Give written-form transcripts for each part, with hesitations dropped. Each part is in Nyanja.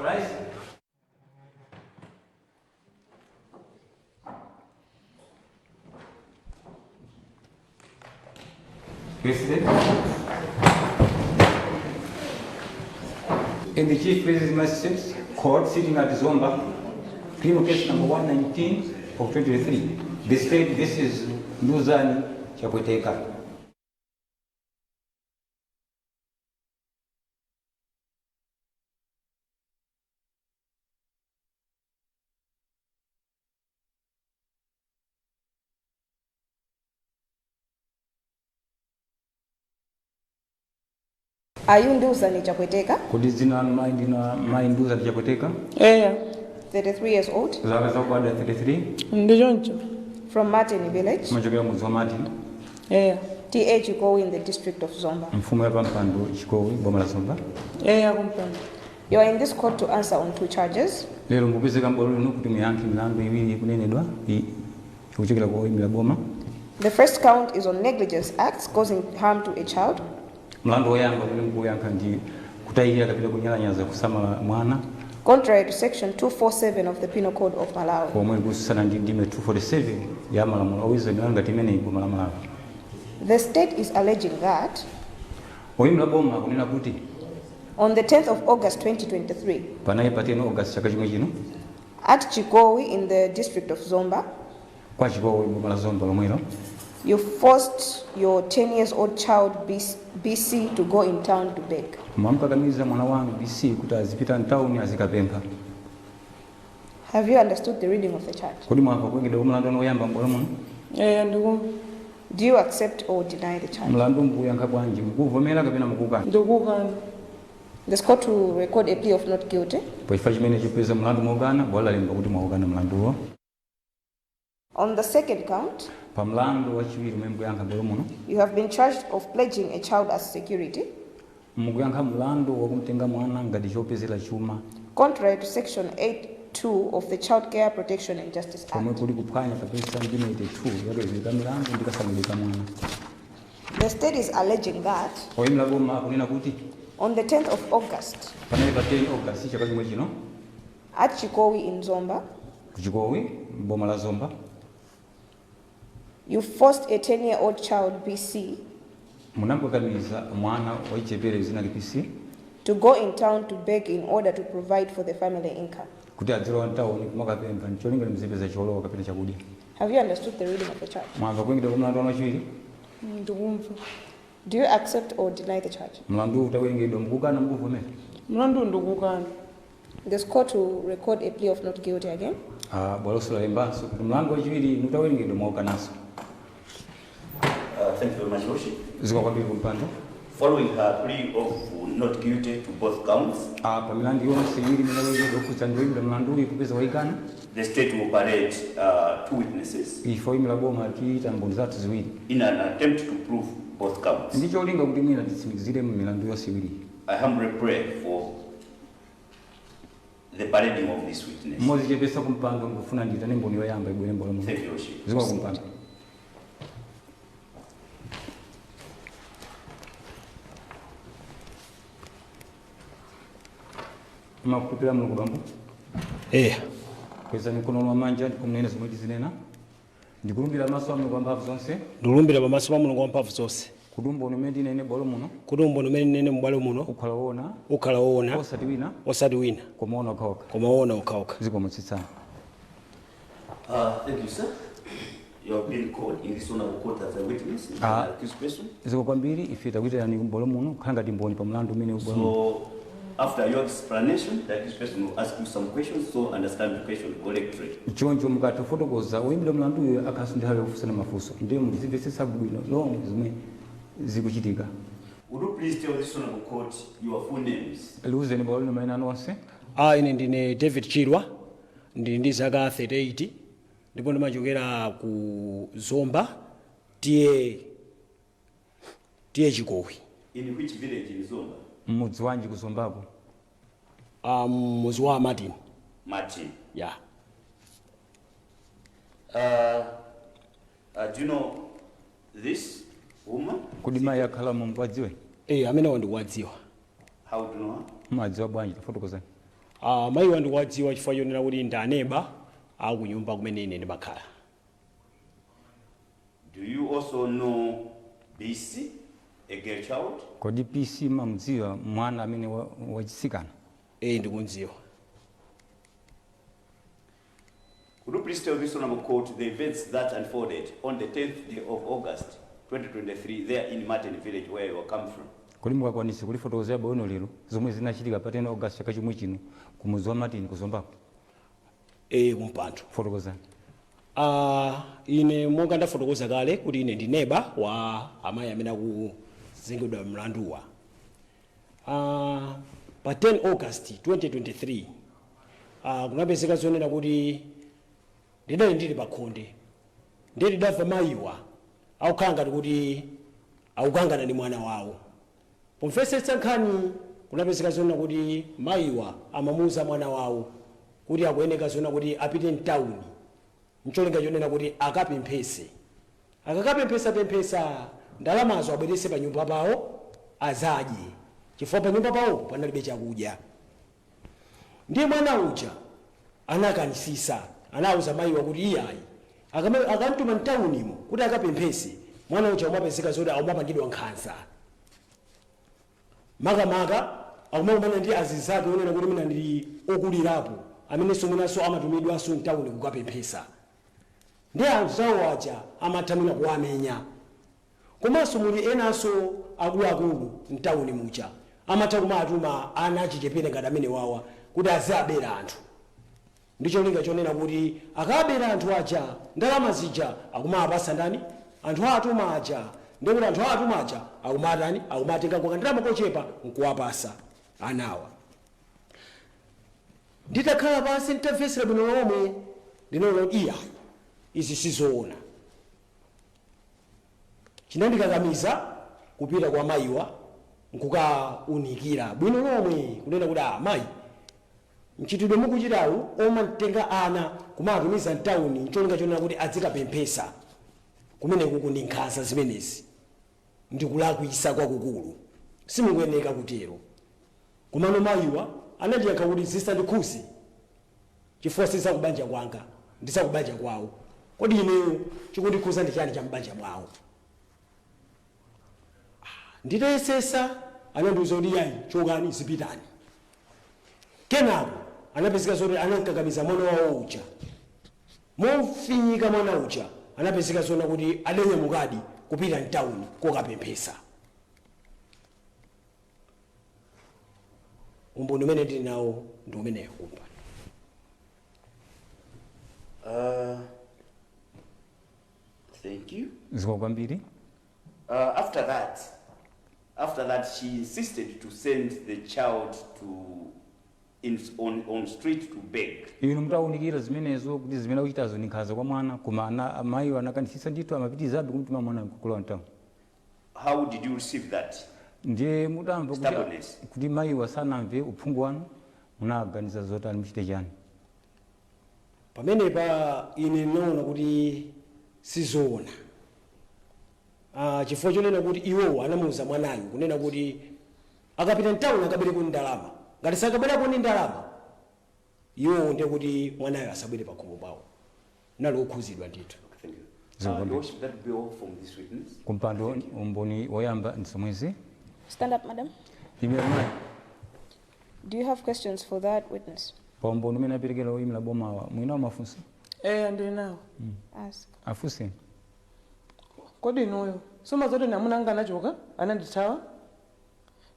Rise. President. In the Chief President's Magistrates Court sitting at Zomba, criminal case number 119 of 2023. The state, this is Nduzani Chapweteka. Are you Nduzani Chapweteka, Kodi dzina lanu mayi ndina mayi Nduzani Chapweteka, Eya, 33 years old, zaka zakubadwa 33, ndi choncho. from Martin Village, machokera mudzi wa Martin, Eya, TA Chikowi in the district of Zomba? mfumu ya pampando Chikowi, boma la Zomba. Eya kumpando. You are in this court to answer on two charges. Lero mukupezeka m'bwalo lino kuti muyankhe milandu iwiri ikunenedwa ikuchokera kwa oyimira boma. The first count is on negligence acts causing harm to a child. Mlandu woyamba umene mukuyankha ndi kutayirira kapena kunyalanyaza kusamala mwana Contrary to section 247 of the Penal Code of Malawi. pomwe likususana ndi ndime 247 ya malamulo oweruza milandu ngati imeneyi boma la Malawi. The state is alleging that Oyimira boma akunena kuti on the 10th of August 2023, panali pa 10 August chaka chomwe chino at Chikowi in the district of Zomba, kwa Chikowi boma la Zomba lomwelo you forced your 10 years old child BC to go in town to beg. mwamkakamiza mwana wanu BC kuti azipita mtawuni azikapempha. Have you understood the reading of the charge? Kodi mwamva kuwerengedwa kwa mlandu wanu woyamba m'bwalo muno? Eya, ndikumva. Do you accept or deny the charge? Mlandu mukuyankha bwanji, mukuvomera kapena mukukana? Ndikukana. This court will record a plea of not guilty. Pachifukwa chimene chipeza mlandu mwaukana, bwalo lalemba kuti mwaukana mlanduwo. On the second count, Pa mlandu wachiwiri umene mukuyankha m'bwalo muno, you have been charged of pledging a child as security, mukuyankha mlandu wakumtenga mwana ngati chopezera chuma contrary to section 8(2) of the Child Care Protection and Justice pomwe Act. kuli kuphwanya kapena ndime 82 ya ka milandu ndi kasamalidwe ka mwana. The state is alleging that Oyimira boma akunena kuti on the 10th of August panali pa 10 August chaka chomwe chino at Chikowi in Zomba, ku Chikowi boma la Zomba you forced a 10 year old child BC munamkakamiza mwana wachichepere dzina lake BC to go in town to beg in order to provide for the family income. kuti adzilowa mtawuni kumakapempha ncholinga mzipeza cholowa kapena chakudya. Have you understood the reading of the charge? Mwamva kuwerengedwa kwa mlandu wanu wachiwiri? Ndikumva. Do you accept or deny the charge? Mlandu utawerengedwa mukukana mukuvomera? Mlandu ndikukana. This court will record a plea of not guilty again. Ah, bwalonso lalembanso kuti mlandu wachiwiri utawerengedwa mwaukananso. Thank you very much, Worship. Zikomo kwambiri kumpando. Following her plea of not guilty to both counts, Ah, pa milandu yonse iwiri imene yawerengedwa okhudza ndi oyimira mlandu uyu kupeza waikana, the state will parade two witnesses ife oyimira boma tiyita mboni zathu ziwiri in an attempt to prove both counts. ndi cholinga kuti mwina titsimikizire mu milandu yonse iwiri. I humbly pray for the parading of this witness. Modzichepetsa kumpando ndikufuna ndiyitane mboni yoyamba ibwere m'bwalo muno. Thank you, Worship. Zikomo kumpando. Mumakhulupirira Mulungu bambo? Eya. Kwezani mkono wa manja ndipo munene zomwe tizinena. Ndikulumbira pamaso a Mulungu wamphamvu zonse Ndikulumbira pamaso pa Mulungu wamphamvu zonse kuti umboni umene ndinene m'bwalo muno kuti umboni umene ndinene m'bwalo muno ukhala woona, ukhala woona, osati wina, osati wina, koma woona okhaokha. koma woona okhaokha. Zikomo tsitsani. Thank you, sir. You have been called in this honorable court as a witness, as an accused person. Zikomo kwambiri, ife takuitanani m'bwalo muno kukhala ngati mboni pa mlandu umene m'bwalo muno. So, after your explanation, the accused person will ask you some questions, so understand the question correctly. Choncho mukatha kufotokoza woyimbidwa mlanduyo akhalanso ndi nthawi yokufunsani mafunso ndiye muzimvetsetsa bwino lomwe zomwe zikuchitika. Would you please tell this honorable court your full names? Liuzeni bwalo lino mayina anu onse. Ah, ine ndine David Chirwa, ndili ndi zaka 38 ndipo ndimachokera ku Zomba TA Chikowi. In which village in Zomba? Mmudzi wanji ku Zombako? Ah, mudzi wa Martin. Martin. Yeah. Do you know this woman? Kodi mayi akhalamo mukuwadziwe? Eh, amenewa ndikuwadziwa. How do you know her? Mumawadziwa bwanji? Tafotokozani. Mayiwa ndikuwadziwa chifukwa chonena kuti ndi aneba akunyumba kumene ine ndimakhala. Do you also know BC, a girl child? Kodi BC mamudziwa, mwana amene wachisikana? Ee, ndikundziwa. Could you please tell this honorable court the events that unfolded on the 10th day of August 2023 there in Martin village where you come from? Kodi mungakwanise kulifotokozera bwino lero zomwe zinachitika pa 10 August chaka chomwe chino kumudzi wa Martin kuZombako? Ee, kumpando. Fotokozani. Ine monga ndafotokoza kale kuti ine ndi neba wa amayi amene akuzengedwa mlanduwa. Pa 10 August 2023 kunapezeka zonena kuti ndidali ndili pakhonde, ndiye ndidamva mayiwa akukhala ngati kuti akukangana ndi mwana wawo. Pomvetsetsa nkhani, kunapezeka zonena kuti mayiwa amamuuza mwana wawo kuti akuyeneka zonena kuti apite mtawuni ncholinga chonena kuti akapemphese, akakapemphesa-pemphesa ndalamazo abwerese pa nyumba pawo azadye, chifukwa pa nyumba pawo panalibe chakudya. Ndiye mwana uja anakanisisa, anawuza mayiwa kuti iyayi, akamtuma mtawunimo kuti akapemphese, mwana uja umapezeka zoti aumapangidwa nkhanza, makamaka akumakumana ndi azinzake onena kuti mina ndili okulirapo, amenenso mwinanso amatumidwanso mtawuni kukapemphesa, ndi anzawo aja amatha mwina kuwamenya. Komanso muli enanso akuluakulu mtawuni muja amatha kumatuma ana achichepere ngati amene wawa kuti aziabera anthu, ndi cholinga chonena kuti akabera anthu aja, ndalama zija akumapasa ndani? Anthu atuma aja. Ndikuti anthu atuma aja akumatani? Akumatenga kwa kandalama kochepa nkuwapasa anawa. Nditakhala pansi, nditamvetsera bwino lomwe, ndinaona kuti iya, izi sizoona. Chinandikakamiza kupita kwa mayiwa nkukaunikira bwino lomwe kunena kuti, ah, mayi, mchitidwe mukuchitawu omatenga ana kumatumiza mtawuni ncholinga chonena kuti adzikapemphesa kumeneku ndi nkhanza zimenezi, ndikulakwisa kwakukulu, simukuyeneka kutero. Komano mayiwa anandiyankha kuti zisandikhuze chifukwa sizakubanja kwanga, ndizakubanja kwawo. Kodi ineyo chikundikhuza ndi chani cha mbanja mwawo? Nditayesesa, anandiuza kuti yayi, chokani, zipitani. Kenako anapezeka zoti anankakamiza mwana wawo uja, mofinyika mwana uja anapezeka zona kuti adanyamukadi kupita mtawuni kokapemphesa. Umboni umene ndili nawo ndi umeneyo kumpando. Thank you. Zikomo kwambiri. After that, she insisted to send the child to in, on street to beg. Inu mutawunikira zimenezo kuti zimene akuchitazo ni nkhanza kwa mwana, koma amayiwo anakanisisa ndithu, amapitirizabe kumtuma mwana kulowa mtawuni. How did you receive that? Ndiye mutamva Stubbornness. kuti mayiwa sanamve uphungu wanu, munaganiza zotani, muchite chani? Pamenepa ine ndinaona kuti sizoona, chifukwa chonena kuti iwowo anamuuza mwanayo kunena kuti akapita mtawuni akabwereko ndi ndalama, ngati sakabwerako ndi ndalama iwowo ndiye kuti mwanayo asabwere pakhomo pawo. Nali okhuzidwa ndithu. Thank you. Zikomo Your kwambiri. Worship, that will be all from this witness. Kumpando, umboni woyamba ndi zomwezi. Stand up, madam. Imira mayi. Do you have questions for that witness? Pa umboni umene aperekera oyimira bomawa, mwinawo mafunso? Eya, ndili nawo. Ask. Afunse. Kodi inuyo sumazoti namuna anga anachoka, anandithawa,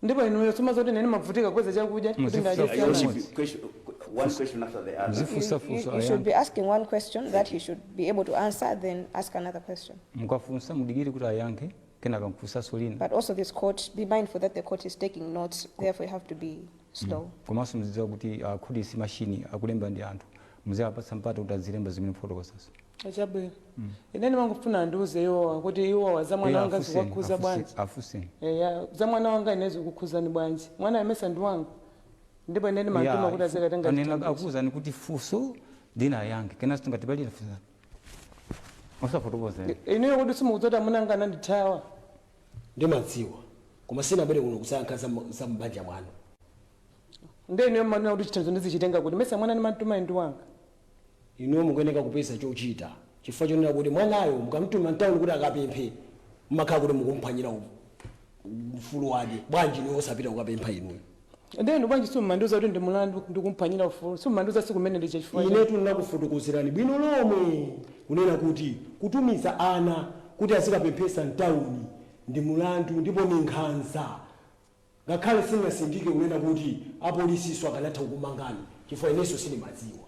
ndipo inuyo sumazoti nene mavutika kweza chakudya kuti Muzifunsa ndadye? Your funso. Worship, question, one question after the other. Muzifunsa funso You should ayankhe. be asking one question that he should be able to answer, then ask another question. Mukafunsa mudikire kuti ayankhe, kenaka nkufunsanso lina. But also this court, be mindful that the court is taking notes, therefore you have to be slow. Komanso muzidziwa kuti khoti si mashini, akulemba ndi anthu. Muziyapatsa mpata kuti azilemba zimene mufotokozazo. Chabwino, ine ndimangofuna andiuze iwowa kuti iwowa za mwana wanga zikuwakhuza bwanji? Afunseni. Eya, za mwana wanga ine zikukhuzani bwanji? Mwana amesa ndi wanga, ndipo ine ndimantuma kuti azikatenga chithandizo. Akuwuzani kuti funso lina ayankhe, kenanso tingatibalira funsani osafotokoza. Inuyo kuti simukudzoti amuna anga anandithawa? Ndimadziwa, koma sinabwere kuno kusayankha za mbanja mwanu. Ndiye inuyo mmanena kuti chithandizo ndizichitenga kuti? Mesa mwana ndimamtuma ndi wanga. Inuyo mukuyeneka kupeza chochita, chifukwa chonena kuti mwanayo mukamtuma mtawuni kuti akapemphe, mmakhala kuti mukumphwanyira ufulu wake. Bwanji inuyo osapita kukapempha inuyo? Ndiye inu bwanji simmandiuza kuti ndi mulandu ndikumphwanyira ufulu? Simmandiuza siku mmene ndi chifukwa chani? Inetu ndinakufotokozerani bwino lomwe kunena kuti kutumiza ana kuti azikapemphesa mtawuni ndi mulandu ndipo ni nkhanza. Ngakhale sindinasindike kunena kuti apolisiso akanatha kukumangani, chifukwa inenso sindimadziwa.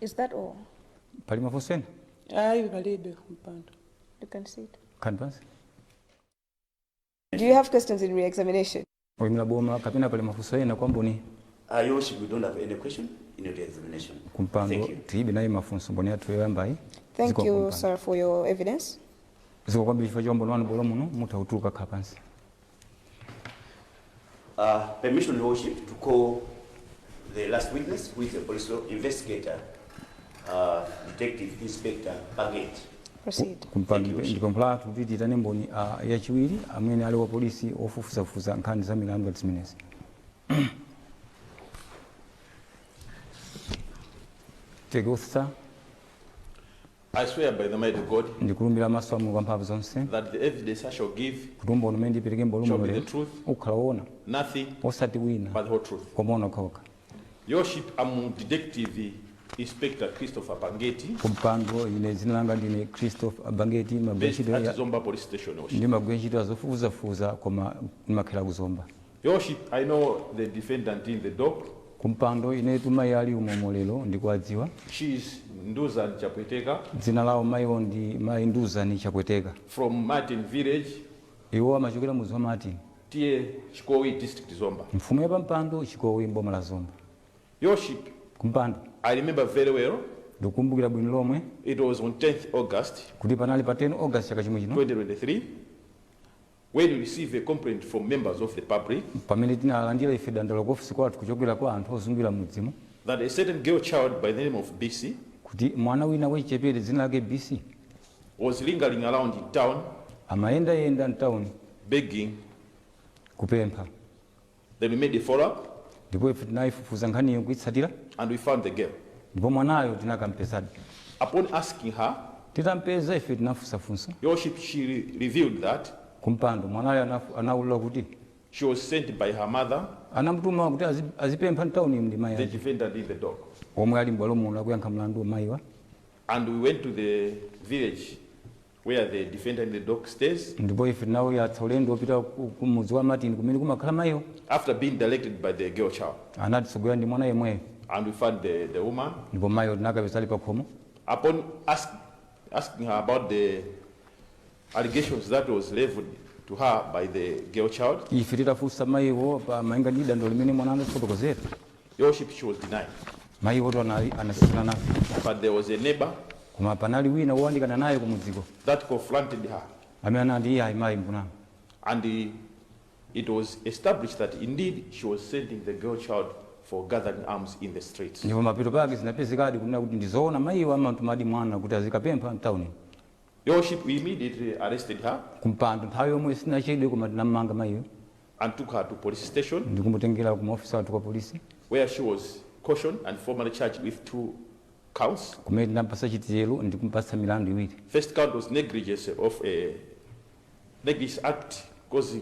Is that all? Pali mafunso ena? Ayi, palibe kumpando. You can see it. Khalani pansi. Do you have questions in re-examination? Oyimira boma, kapena pali mafunso ena kwa mboni? Your Worship, we don't have any question in the examination. Kumpando, Thank you. tilibe naye mafunso mboni yathu yoyambayi. Thank Zikomo you, kumpando. sir, for your evidence. Zikomo kwambiri chifukwa cha umboni wanu bwalo muno. Mutha kutuluka, khala pansi. Permission, Your Worship, to call the last witness, who is the police investigator, Detective Inspector Baget. Proceed. Kumpando, Thank you, Worship. ndipempho lathu kuti tiyitane mboni yachiwiri amene ali wa polisi ofufuzafufuza nkhani za milandu ngati zimenezi. Take oath, sir. I swear by the mighty God Ndikulumbira maso a Mulungu wamphamvu zonse that the evidence I shall give kuti umboni umene ndipereke m'bwalo shall muno be the lero truth, ukhala woona, nothing osati wina, but the whole truth. koma woona okhaokha. Your Worship, I'm Detective Inspector Christopher Pangeti, Kumpando, ine dzina langa ndine Christopher Bangeti, ndimagwira based ntchito at Zomba Police Station, Your Worship. ndimagwira ntchito zofufuzafufuza koma ndimakhala ku Zomba. Your Worship, I know the defendant in the dock. Kumpando, inetu mayi ali umomo lero ndikuwadziwa. She is Nduzan Chapweteka Dzina lawo mayiwo ndi mayi Nduzani Chapweteka from Martin Village, Iwo amachokera mudzi wa Martin, TA Chikowi District, Zomba. mfumu ya pampando Chikowi, mboma la Zomba. Your Worship, Kumpando, I remember very well, ndikukumbukira bwino lomwe it was on 10th August kuti panali pa 10 August chaka chimwe chino 2023 when we received a complaint from members of the public pamene tinalandira ife dandaulo ku ofisi kwathu kuchokera kwa anthu ozungulira mudzimo that a certain girl child by the name of BC kuti mwana wina wachichepere dzina lake BC was lingering around in town amayendayenda mtawuni begging. kupempha. Then we made a follow-up Ndipo ife tinayifufuza nkhaniyo kuyitsatira and we found the girl. ndipo mwanayo tinakampezadi. Upon asking her, Titampeza ife tinafunsafunsa, Your Worship, she revealed that kumpando, mwanayo anawulula kuti she was sent by her mother, anamutuma kuti azipempha mtawuni ndi mayi the ake defendant in the dock. omwe ali m'bwalo muno akuyankha mlandu mayiwa. And we went to the village where the defendant in the dock stays Ndipo ife tinawuyatsa ulendo wopita ku mudzi wa Martin kumene kumakhala mayiwo after being directed by the girl child. Anatitsogolera ndi mwana yemweyo. And we found the woman. Ndipo mayiwo tinakapeza ali pakhomo. Upon asking her about the allegations that was leveled to her by the girl child, Ife titafunsa mayiwo pa malinga ndi dandaulo limene mwana anafotokozera, Your Worship, she was denied. Mayiwo anasisana nafe. But there was a neighbor Koma panali wina woyandikana naye kumudziko that confronted her. Amene anati, "Iye ayi, mayi, mkunama." And it was established that indeed she was sending the girl child for gathering alms in the streets. Ndipo mapeto pake zinapezekadi kunena kuti ndizoona, mayiwo amatumadi mwana kuti azikapempha mtawuni. Your Worship, we immediately arrested her Kumpando, nthawi yomwe sinachedwe koma tinamanga mayiyo and took her to police station ndikumutengera ku maofisi athu kwa polisi where she was cautioned and formally charged with two counts. Kumene tinampasa chitero ndikumpasa milandu iwiri. First count was negligence of a negligence act causing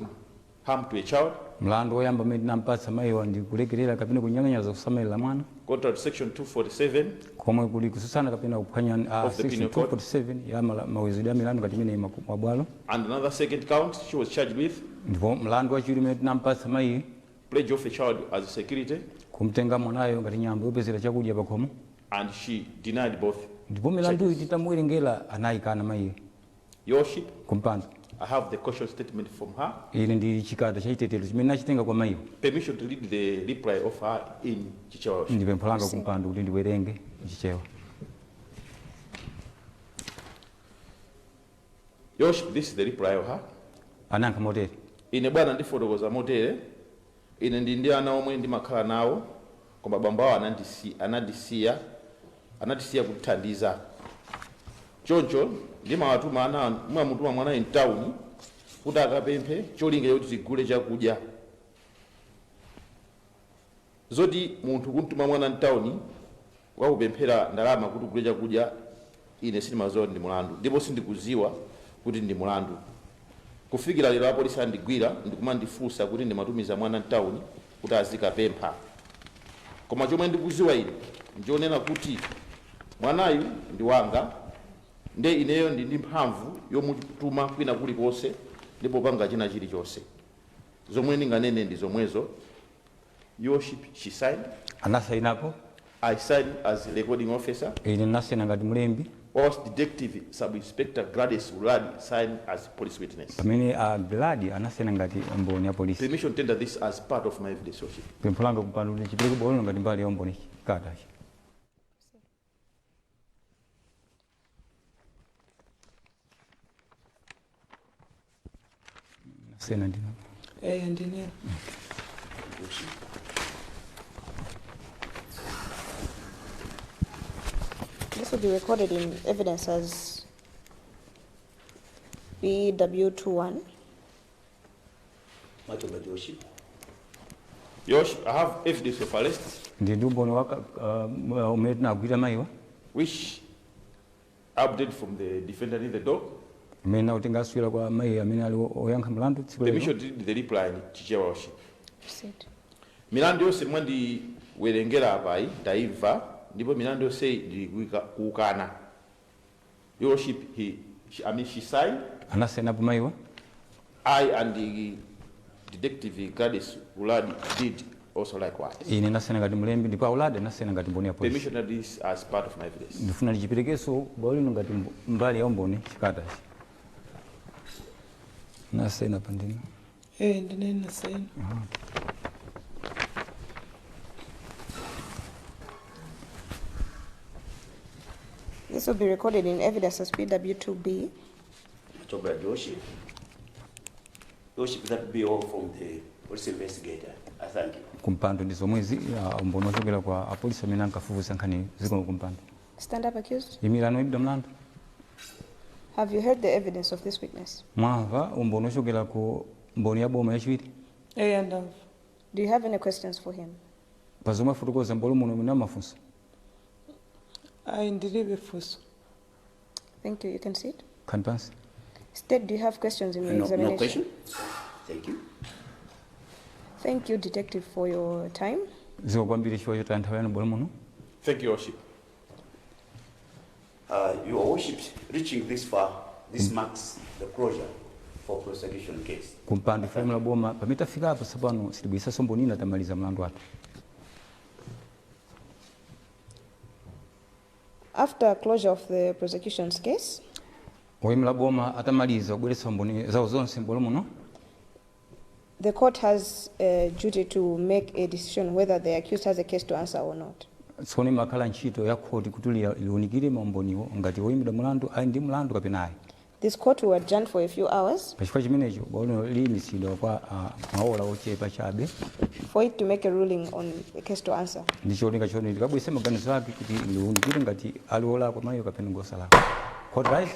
harm to a child, Mlandu woyamba umene tinampatsa mayiwa ndi kulekerera kapena kunyalanyaza kusamalira mwana contrary to section 247 komwe kuli kususana kapena kuphwanya of the section Penal Code. 247 ya maweruzidwe a milandu ngati imene mabwalo. And another second count she was charged with Ndipo mlandu wachiwiri umene tinampatsa mayi, pledge of a child as a security, kumtenga mwanayo ngati nyambo yopezera chakudya pakhomo. And she denied both Ndipo milanduyi charges. titamuwerengera anayikana mayiyo. Your Worship, Kumpando, I have the caution statement from her. Ili ndi chikalata chachitetero chimene nachitenga kwa mayiwo. Permission to read the reply of her in Chichewa, Your Worship. Ndi pempho langa kumpando kuti ndiwerenge Chichewa. Your Worship, this is the reply of her. Anayankha motere. Ine bwana ndifotokoza motere. Ine ndi ndi ana omwe ndimakhala nawo, koma bambo awo anandisiya anatisiya kutithandiza. Choncho ndimawatuma ana, ndimamutuma mwanayo mtawuni. Kuti akapemphe cholinga choti tigule chakudya. Zoti munthu kuntuma mwana mtawuni wakupemphera ndalama kuti ugule chakudya, ine sindimadziwa kuti ndi mulandu, ndipo sindikudziwa kuti ndi mulandu kufikira lero apolisi andigwira ndikumandifunsa kuti ndimatumiza mwana mtawuni kuti azikapempha. Koma chomwe ndikudziwa ine nchonena kuti mwanayu ndi wanga, nde ineyo ndi ndi mphamvu yomutuma kwina kulikonse ndipo panga china chilichonse. Zomwe ndinganene ndi zomwezo. Your Worship, she signed. Anasainapo. I signed as recording officer, Ine ndinasaina ngati mlembi, whilst Detective Sub Inspector Gladys Uladi signed as police witness. Pamene a Glad anasaina ngati mboni ya polisi. Permission to tender this as part of my evidence, Your Worship. Pempho langa kumpando kuti chipereke bwalo ngati mbali ya umboni kalatachi. Saina ndinu? Eya, ndine. This will be recorded in evidence as BW21. Much obliged, Your Worship. Your Worship, I have evidence of arrest Ndi umboni waka umene tinagwira mayiwa, which update from the defendant in the dock. Umene nautenga aswira kwa mayi amene ali oyankha mlandu tsiku lero. Permission to read the reply in Chichewa, Worship. Proceed. Milandu yonse mwandiwerengera apayi ndaimva, ndipo milandu yonse ndili kuukana. Your Worship, he, she, I mean, she signed. Anasainapo mayiwa. I and the Detective Gladys Uladi did also likewise. Ine nasaina ngati mlembi ndipo auladi anasaina ngati mboni ya polisi. Permission to this as part of my evidence. Ndifuna ndichiperekenso bwalo lino ngati mbali ya umboni chikalatachi. Nasaina pa ndinu? Eh, ndine nasaina. This will be recorded in evidence as PW2B. Much obliged, Your Worship. Your Worship, that be all from the police investigator. I thank you. Kumpando ndi zomwezi, umboni wochokera kwa apolisi amene ankafufuza nkhani. Zikomo kumpando. Stand up, accused. Imirani oyimbidwa mlandu. Have you heard the evidence of this witness? Mwamva umboni wochokera ku mboni ya boma yachiwiri? Eya, ndamva. Do you have any questions for him? Pa zomwe afotokoza m'bwalo muno muna mafunso? Ayi, ndilibe funso. Thank you. You can sit. Khalani pansi. State, do you have questions in your No, no examination? question. Thank you. Thank you, Detective, for your time. Zikomo kwambiri chifukwa chotaya nthawi yanu m'bwalo muno. Thank you, Your Worship. Your Worship, reaching this far, this marks the closure for prosecution case. Kumpando ife la boma, pamene tafika apo tsopano sitibweretsanso mboni ina, tamaliza mlandu wathu. After closure of the prosecution's case, Oyimira boma atamaliza kubweretsa mboni zawo zonse m'bwalo muno, the court has a duty to make a decision whether the accused has a case to answer or not. Tsono imakhala ntchito ya khoti kuti liunikire maumboniwo ngati woyimbidwa mlandu ali ndi mlandu kapena ayi. This court will adjourn for a few hours Pachifukwa chimenecho bwalo liyimitsidwa kwa maola ochepa chabe for it to make a ruling on the case to answer. Ndi cholinga choti likabweretse maganizo ake kuti liunikire ngati ali wolakwa mayiyo kapena ngosalakwa. Court rise.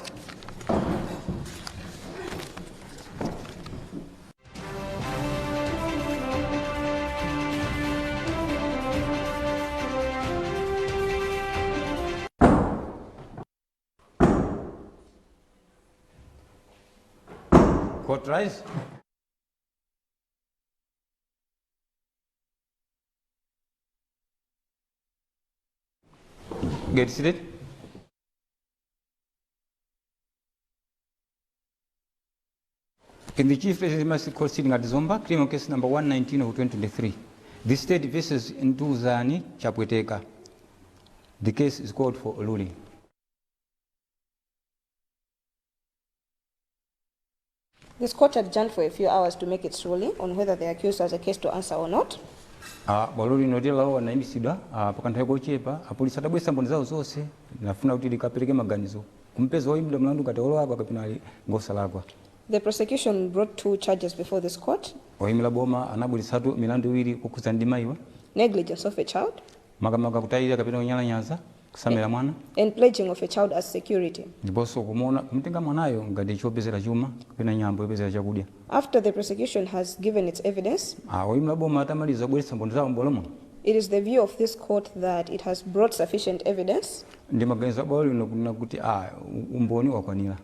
Court rise. Get seated. In the Chief Justice Court sitting at Zomba, criminal case number 119 of 2023, the State versus Nduzani Chapweteka. The case is called for a ruling. This court adjourned for a few hours to make its ruling on whether the accused has a case to answer or not. Bwalo lino lilawo anayimitsidwa pakanthawi kochepa apolisi atabweretsa mboni zawo zonse, nafuna kuti likapereke maganizo kumpeza woyimbidwa mlandu ngati olakwa kapena ali ngosalakwa. The prosecution brought two charges before this court: Oyimira boma anabweretsatu milandu iwiri kukhudzana ndi mayiwa, negligence of a child makamaka kutayira kapena kunyalanyaza Kusamira mwana and pledging of a child as security. Ndiponso kumuona kumtenga mwanayo ngati chopezera chuma kapena nyambo yopezera chakudya. After the prosecution has given its evidence, Oyimira boma atamaliza kubweretsa mboni zawo m'bwalo muno, it is the view of this court that it has brought sufficient evidence ndi maganizo a bwalo lino kunena kuti umboni wakwanira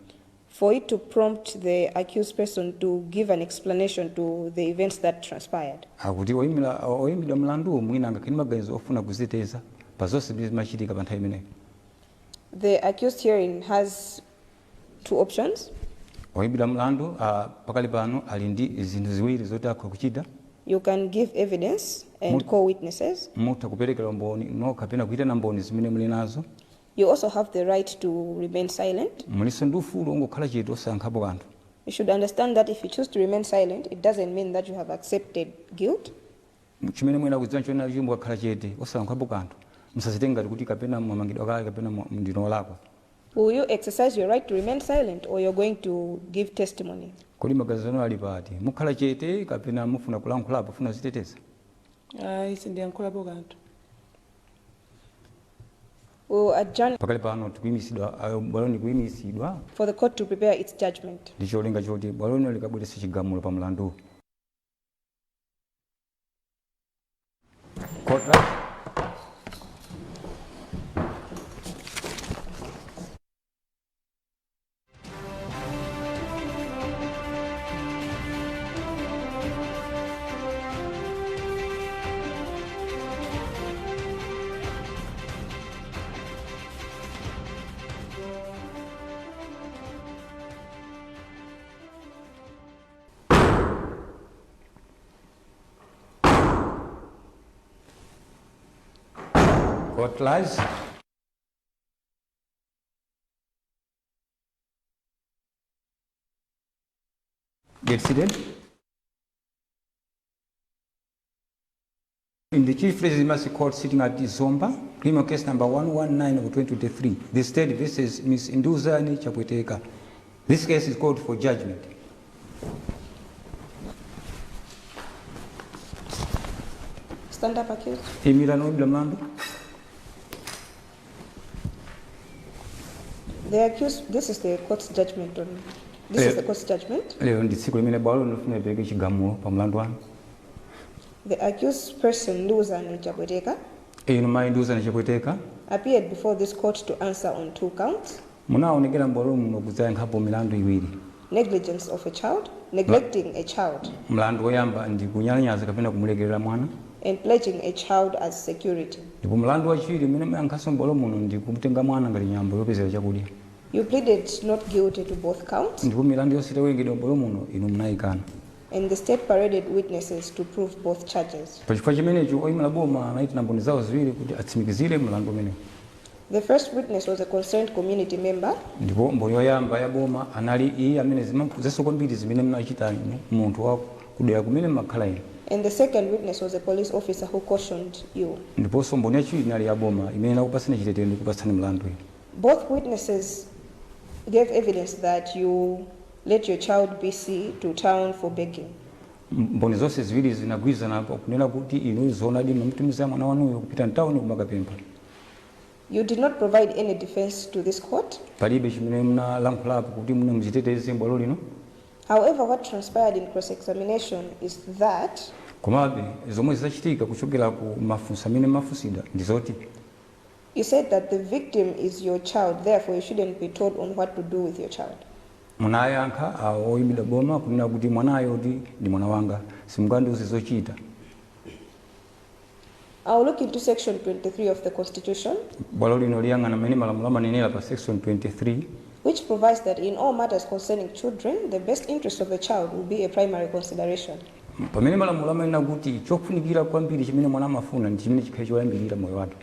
for it to prompt the accused person to give an explanation to the events that transpired. Akuti oyimbidwa mlandu mwina angakhale ndi maganizo ofuna kuziteteza pa zonse zimene zimachitika pa nthawi imeneyo. The accused herein has two options. Oyimbidwa mlandu pakali pano ali ndi zinthu ziwiri zoti akhoza kuchita. You can give evidence and call witnesses. Mutha kuperekera umboni nokha kapena kuitana mboni zimene muli nazo. You also have the right to remain silent. Mulinso ndi ufulu ongokhala chete osayankhapo kanthu. You should understand that if you choose to remain silent, it doesn't mean that you have accepted guilt. Chimene mwina kudziwa nchonena kuti mukakhala chete osayankhapo kanthu, musazitenge ngati kuti kapena mwamangidwa kale kapena ndinu olakwa. Will you exercise your right to remain silent, or you're going to give testimony? Kodi maganizo anu ali pati? Mukhala chete kapena mufuna kulankhulapo, mufuna kuziteteza? Ayi, sindiyankhulapo kanthu. We will adjourn Pakali pano tikuyimisidwa, bwaloni kuyimisidwa for the court to prepare its judgment. Ndi cholinga choti bwaloni likabweretse chigamulo pa mlandu. Court. Court lies. Get seated. In the Chief Resident Magistrate Court sitting at Zomba, criminal case number 119 of 2023, the state versus Ms. Nduzani Chapweteka. This case is called for judgment. Stand up, accused. Imirani oyimbidwa mlandu. The accused, this is the court's judgment on, this is the court's judgment. Lero ndi tsiku limene bwalo linofuna lipereke chigamulo pa mlandu wanu. The accused person, Nduzani Chapweteka, Inu mayi Nduzani Chapweteka, appeared before this court to answer on two counts: munaonekera m'bwalo muno kudzayankhapo milandu iwiri. Negligence of a child, neglecting a child, Mlandu woyamba ndi kunyalanyaza kapena kumulekerera mwana, and pledging a child as security. Ndipo mlandu wachiwiri umene muyankhanso m'bwalo muno ndi kumtenga mwana ngati nyambo yopezera chakudya. You pleaded not guilty to both counts, Ndipo milandu yonse itawerengedwa m'bwalo muno inu munayikana. And the state paraded witnesses to prove both charges. Pachifukwa chimenecho oyimira boma anayitana mboni zawo ziwiri kuti atsimikizire mlandu umenewu. The first witness was a concerned community member, Ndipo mboni yoyamba ya boma anali iye amene zimamukhudzaso kwambiri zimene munachita inu, munthu wa kudera kumene mmakhala inu. And the second witness was a police officer who cautioned you. Ndiponso mboni yachiwiri inali ya boma imene inakupatsani chitetezo ndi kupatsani mlandu inu. Both witnesses gave evidence that you let your child BC to town for begging. Mboni zonse ziwiri zinagwirizana kunena kuti inu zoonadi mwamutumiza mwana wanuyo kupita mtawuni kumakapempha. You did not provide any defense to this court. Palibe chimene munalankhulapo kuti muna muchiteteze bwalo lino. However, what transpired in cross-examination is that Komabe zomwe zinachitika kuchokera ku mafunso amene mafunsidwa ndi zoti you said that the victim is your child, therefore you shouldn't be told on what to do with your child. Munayankha awo oyimbidwa boma kunena kuti mwanayo kuti ndi mwana wanga, simungandiuze zochita. I will look into section 23 of the Constitution, Bwalo lino liyang'ana mmene malamulo amanenera pa section 23, which provides that in all matters concerning children, the best interest of the child will be a primary consideration. Pamene malamulo amanena kuti chofunikira kwambiri chimene mwana amafuna ndi chimene chikhale choyambirira moyo wake.